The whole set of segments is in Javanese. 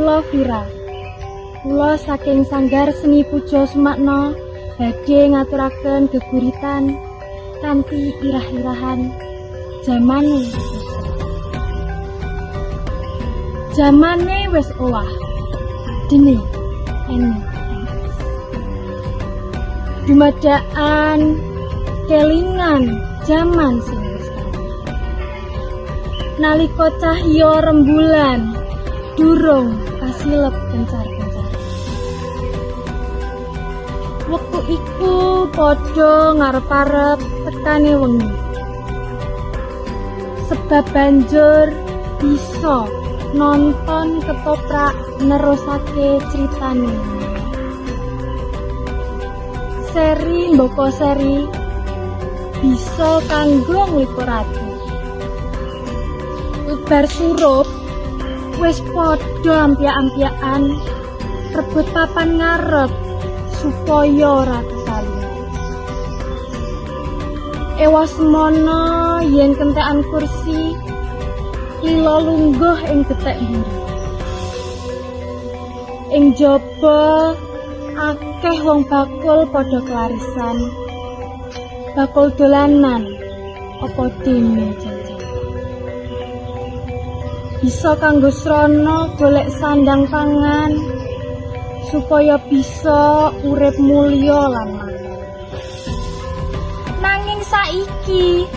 Kula Vira. Kula saking Sanggar Seni Puja Sumakna badhe ngaturaken geguritan kanthi irah-irahan Jamane wis owah. Jamane wis owah. Dene eni. Dumadakan kelingan jaman sing wis kalah. Nalika cahya rembulan durung kasilep kencar-kencar. Wektu iku padha ngarep-arep tekane wengi. Sebab banjur bisa nonton ketoprak nerusake critane. Seri mbaka seri bisa kanggo nglipur ati. Bar surup wis padha ampyak-ampyakan rebut papan ngarep supaya ora kekalian. Ewa semono yen kentekan kursi lila lungguh ing gethek mburi. Ing jaba akeh wong bakul padha kelarisan. Bakul dolanan apa dene jajan. Bisa kanggo srana golek sandang pangan supaya bisa urip mulya lan makmur. Nanging saiki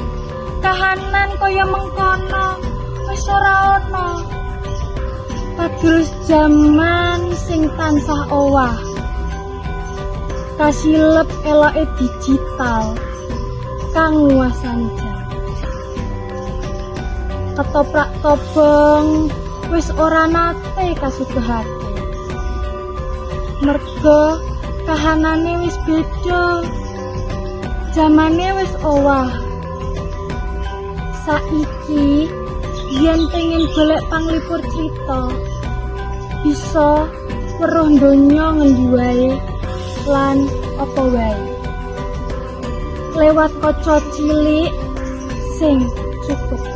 kahanan kaya mengkono wis ora ana. Kagerus jaman sing tansah owah. Kasilep eloke digital kang nguasani jaman. Ketoprak tobong wis ora nate kasuguhake. Merga kahanane wis beda. Jamane wis owah. Saiki yen pengen golek panglipur crita, bisa weruh donya ngendi wae lan apa wae. Lewat kaca cilik sing cukup.